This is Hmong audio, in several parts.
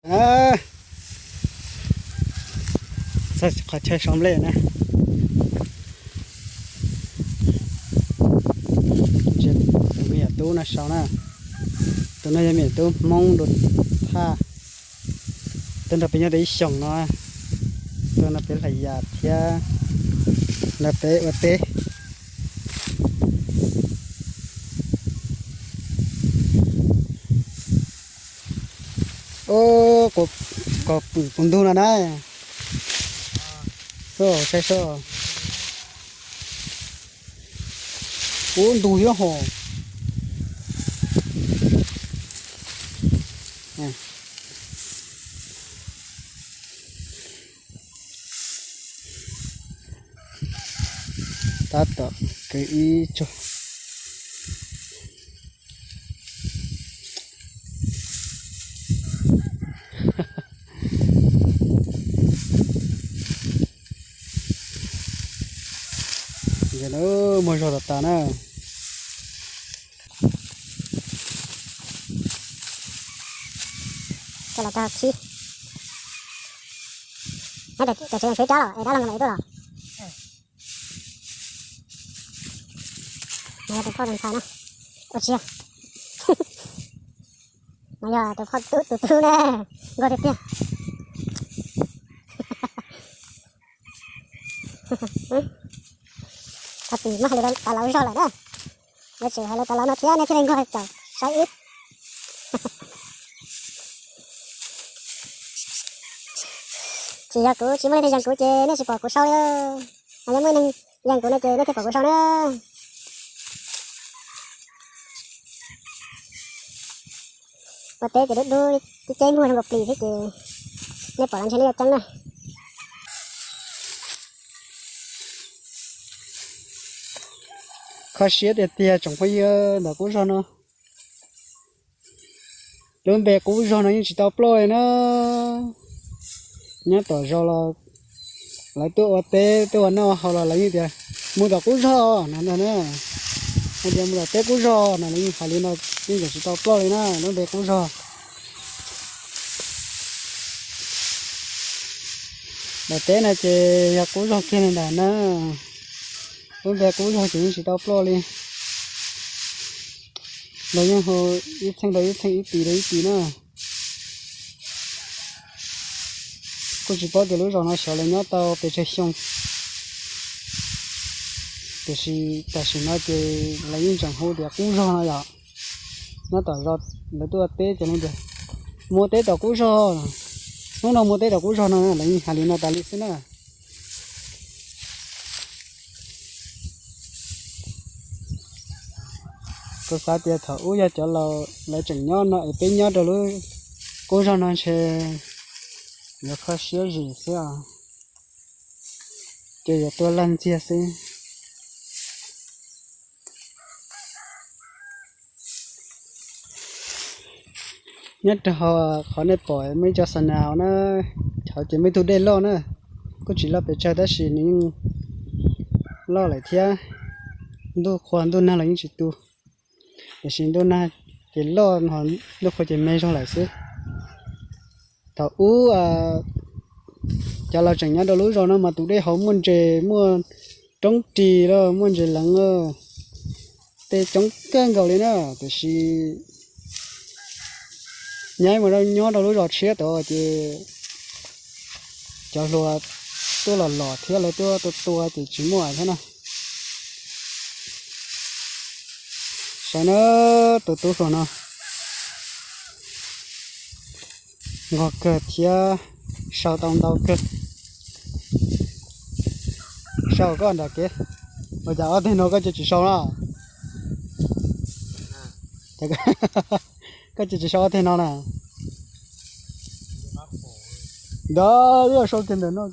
Txog qhov chaw sau nplej na. Tus me nyuam tub no sau na. Tus no yog me nyuam tub Hmoob Dua Thaj, tuaj nrog peb nyob tau ib xyoos no, tuaj nrog peb hlais yas thiab nrog peb ua teb. Os, koj pw puv ntug no na. Saib seb, kub ntug thiab hos. Tab tom kwv ib tsuag. Muaj zog tas tas na. Coj los tag khib. Nyob tom tsev seb dab los es dab los nkaus mam li tuaj los. Mas yog tus phauj tus ntxhais na. Ua tsis yog, mas yog tus phauj tub tus tub na, nquag tiag tiag. Thaum twg muab hais lus tas laus zog lawm na. Lawv tseem hais lus tas laus no thiab nej thiaj li nquag caum saib wb. Tsis yog kuv tsis muaj leej twg yees kuv ces nej tsis pom kuv sau li. Hos yog muaj neeg yees kuv no ces nej thiaj pom kuv sau na. Ua teb ces dub dub, ceb muag zoo nkaus plis thiab ces nej pom los ntshe nej yuav ceeb na. Kho siab tiag tiag tsoom phooj ywg, ntawm qub zog no, lub npe qub zog no yeej tsis tau ploj li na. Nyob tom zos los lawv tuaj ua teb tuaj ua noj ua haus los lawv yeej tias mus tom qub zog no ntag na. Hais tias mus tom teb qub zog no lawv yeej hais li no, yeej tseem tsis tau ploj li na lub npe qub zog. Daim teb no ces yog qub zog kiag li ntawd na. Lub npe qub zog ces yeej tsis tau ploj li. Lawv yeej hu ib txheej rau ib txheej, ib tis rau ib tis na. Kuj tsis paub tias lub zos no xyov lawv nyob tau pes tsawg xyoo, tiam sis tam sim no ces lawv yeej tseem hu tias qub zog no yom. Nyob tom zos lawv tuaj ua teb ces lawv tias mus ua teb tom qub zog, hnub no mus ua teb tom qub zog no, lawv yeej hais li no tas li xwb na. Kuv xav tias thaum ub yog cov laus lawv tseem nyob no es peb nyob rau lub qub zog no ntshe yuav kho siab zim xwb os, ces yuav tuaj laj ntxiag xwb. Nyob rau qhov nej pom muaj ib co xa nas na, chaw ces muaj ib tug dej loj na, kuj tsis loj pes tsawg tab sis nws yeej loj lawm thiab. Ntuj qhua ntuj nag los yeej tsis tu, tiam sis ntuj nag ces loj, ntuj qhua ces me zog lawm xwb. Thaum ub cov laus tseem nyob rau lub zos no mas tus dej hauv muaj ntses, muaj roob ris los muaj ntses leev, tej coob kawg nkaus li na, tiam sis nyaib mus nyob rau lub zos tshiab tod ces cov hluas tuaj los los thiab lawv tuaj tua tua ces tsis muaj thiab na. Saib na, tus tub hluas no nquag kawg thiab sau tau ntau kawg. Sau koj nram kev. Ua cas ob teg no koj cia tsis sau na? Koj cia tsis sau ob teg no na? Ntawd, sau kiag ntawm no.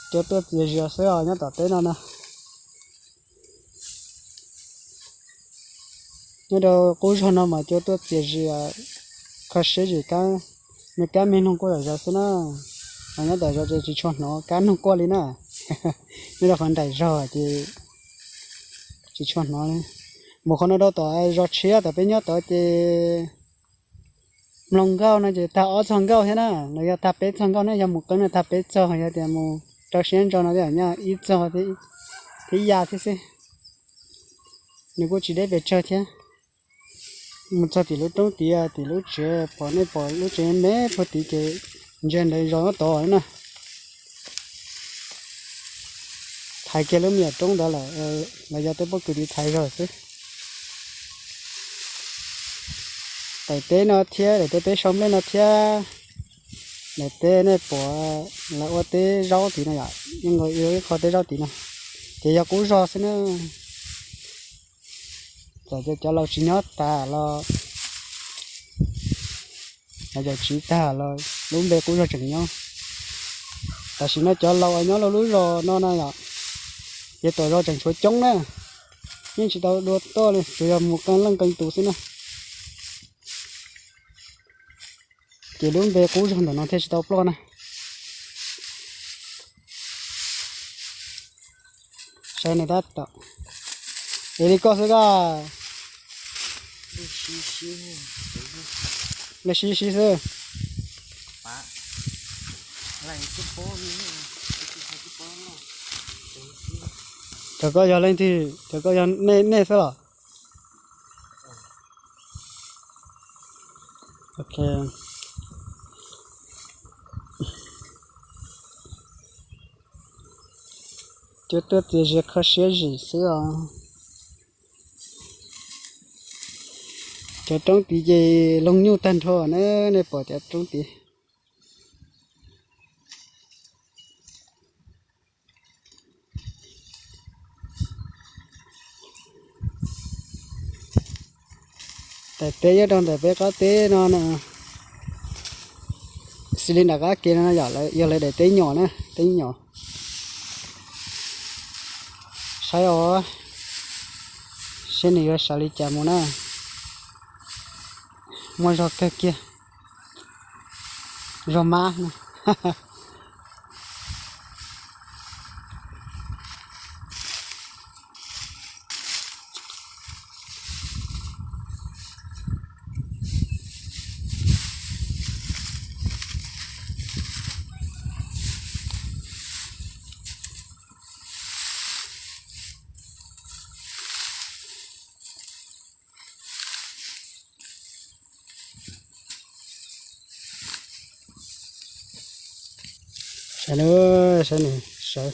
Cua tuaj txias zias xwb os nyob tom teb no na. Nyob rau qub zog no mas cua tuaj txias zias, kho siab zim kab, me kab me noog quaj zom zaws xwb na. Mas nyob tom zos ces tsis tshua hnov kab noog quaj li na. Nyob rau qhov nraim zog ces tsis tshua hnov li. Mus qhov no rau tom zos tshiab, tom peb nyob tod ces mloog nkauj no ces tag ob txog nkauj thiab na, los yog tag peb txog nkauj na, yog mus qeeb no tag peb txog, yog tias mus rau siab ntso no tej zaum nyob ib txog thiab ya thiab xwb. Nws kuj tsis deb pes tsawg thiab. Mus txog tim lub roob tid, tim lub tsev pom, nej pom lub tsev me puag tid ces ntsia ntawd zos nyob tod na. Thaiv kiag lub me nyuam roob ntawd lawm, los yog tej pob kws tid thaiv zog xwb. Daim teb no thiab, daim teb peb sau nplej no thiab, daim teb nej pom lawv ua teb zaub tid no yom, yeej ua ib qho teb zaub tid no, ces yog qub zog xwb na. Txawm tias cov laus tsis nyob tas los, cov laus tsiv tag los lub npe qub zog tseem nyob. Tam sim no cov laus uas nyob lub zos no na yom, ces tom zos tseem tshuav coob na, yeej tsis tau dua tuaj li, tsuas yog mus qee leej qee tus xwb na. Ces lub npe qub zog ntawm no thiaj tsis tau ploj na. Saib nws tab tom, es li koj xwb koj, lej sib sib xwb. Cov koj yog leej twg, cov koj yog nej xwb los? Ok. Cuab tuab txias zias kho siab zim xwb os. Cov roob tid ces loog nyuj tag nrho na, nej pom cov roob tid. Daim teb nyob rau ntawm peb qab teb no na, xws li nram qab kev no yog lawv daim teb nyom na, teb nyom. Saib os, seb nws yuav sawv li cas mus na. Muaj zog kawg kiag, zog mab na. Saib na, saib nws sawv.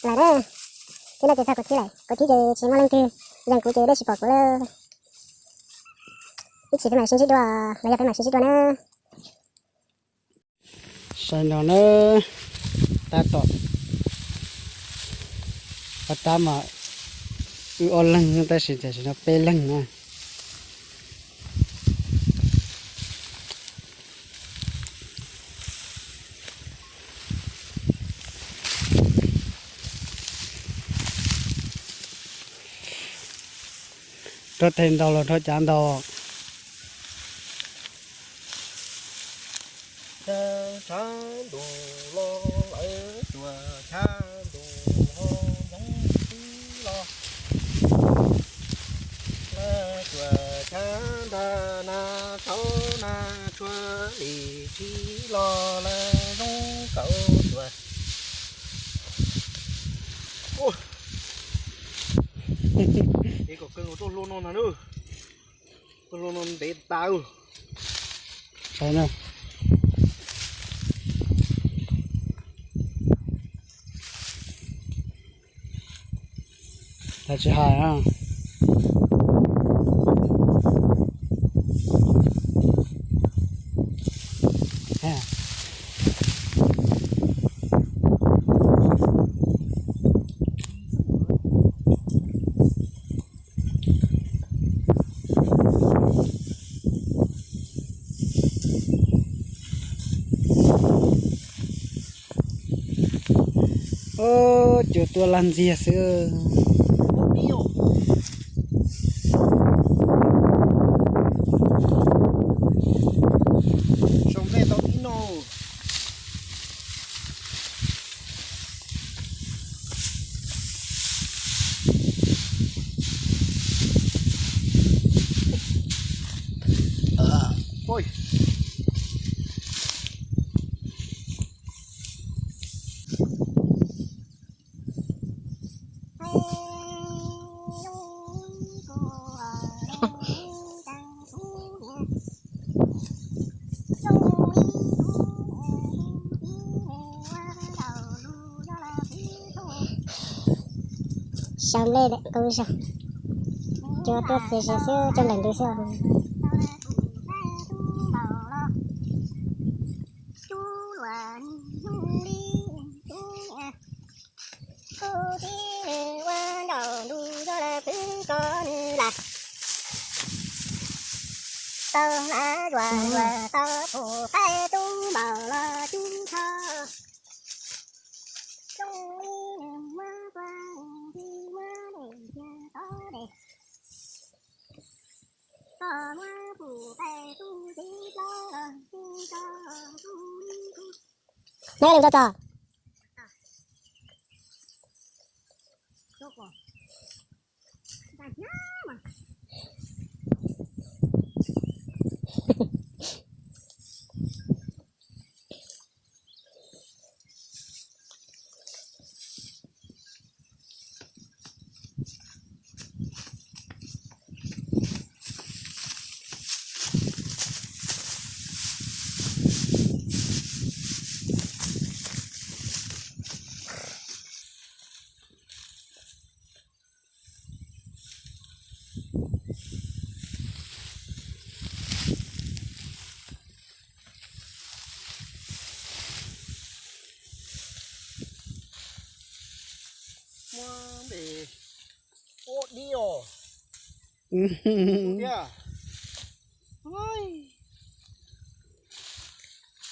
Lawm na, twb no ces txog kuv thib lawm, kuv thib ces tsis muaj leej twg yees kuv ces dej tsis pom kuv lawm. Ib chim peb mam sib ntsib dua, los yog peb mam sib ntsib dua na. Saib no na, tab tom, tab mas wb ob leeg tab sis tam sim no peb leeg na. Rov tes ntaus los rov cav ntaus. Chaw tshav ntuj los lawv cuag chav ntuj ho yoov tib los, lawv cuag chav nrag na tshauv na tshua li tib los lawv zoo kawg cuag. Es kom kawg tuaj hlua no na, tuaj hlua no ntev tas. Saib na. Tsis hais na. Ub, cua tuaj lag ntxiag xwb. Sau nplej lawm, koj sau. Cov tuaj txiav txiav xwb, coj nplaim ntws xwb. Nyob li tso tso. Muab npe ua dib os.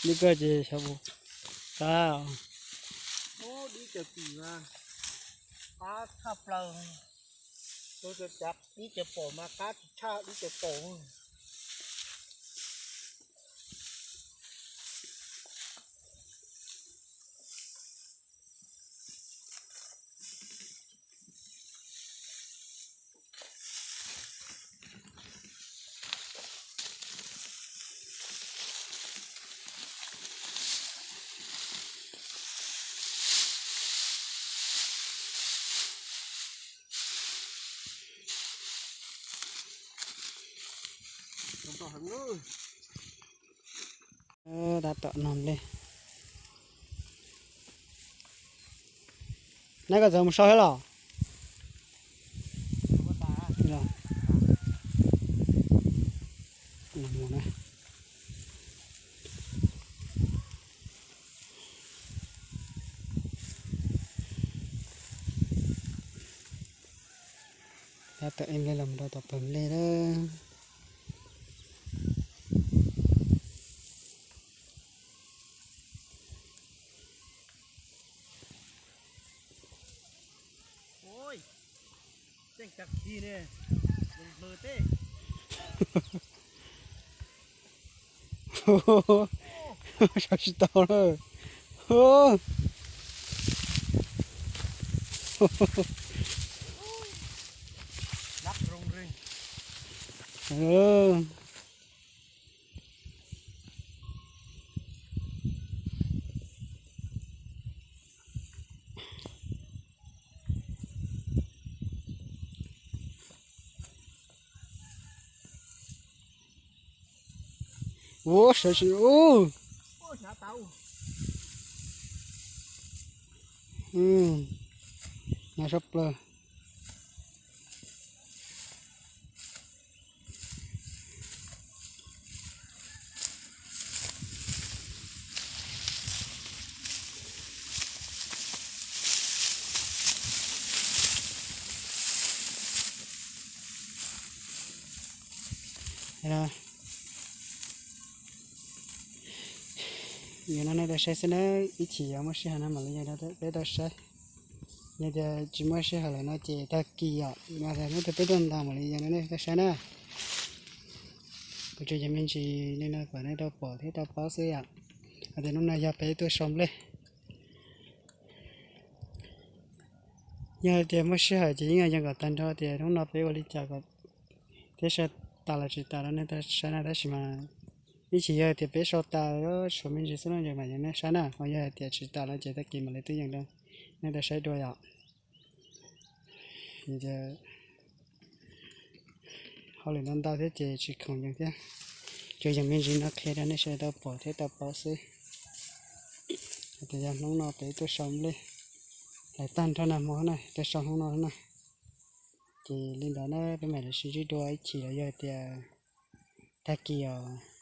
Dib koj ces xyov puas qab. Dib cov tim mas qab tshaj plaws. Dib cov pom mas qab tsis tshaj dib cov pom. Tab tom nog nplej. Neb koj txawm mus sau thiab los? Tab tom ib nplej los mus rau tom pawg nplej lawm. Sau tsis tau na. Ua sawv tsis ua. Nyob sab plaws. Yog no nej tau saib xwb na, ib chim yog muaj sij hawm no mam li yog peb tau saib. Yog tias tsis muaj sij hawm lawm no ces tag kis yom, mas nub twg peb tuaj ntaus mam li yog no nej tau saib na. Kuv tsuas yog me ntsis li no kom nej tau pom thiab tau paub xwb yom. Hais tias hnub no yog peb tuaj sau nplej. Yog hais tias muaj sij hawm ces yeej yuav yees kom tag nrho tias hnub no peb ua li cas kom thiab sau tas los tsis tas rau nej tau saib na, tab sis mas ib chim yog tias peb sau tas tshuav me ntsis xwb no ces mam yees nej saib na, ho yog hais tias tsis tas no ces tag kis mam li twb yees rau nej tau saib dua yom. Hauj lwm ntau ntau thiab ces tsis khoom yees thiab, tsuas yees me ntsis no qhia rau nej sawv daws tau pom thiab tau paub xwb. Hais tias yog hnub no peb tuaj sau nplej hlais tag nrho nag hmo na, tuaj sau hnub no na, ces li ntawd na peb mam li sib ntsib dua ib chim los yog hais tias tag kis os.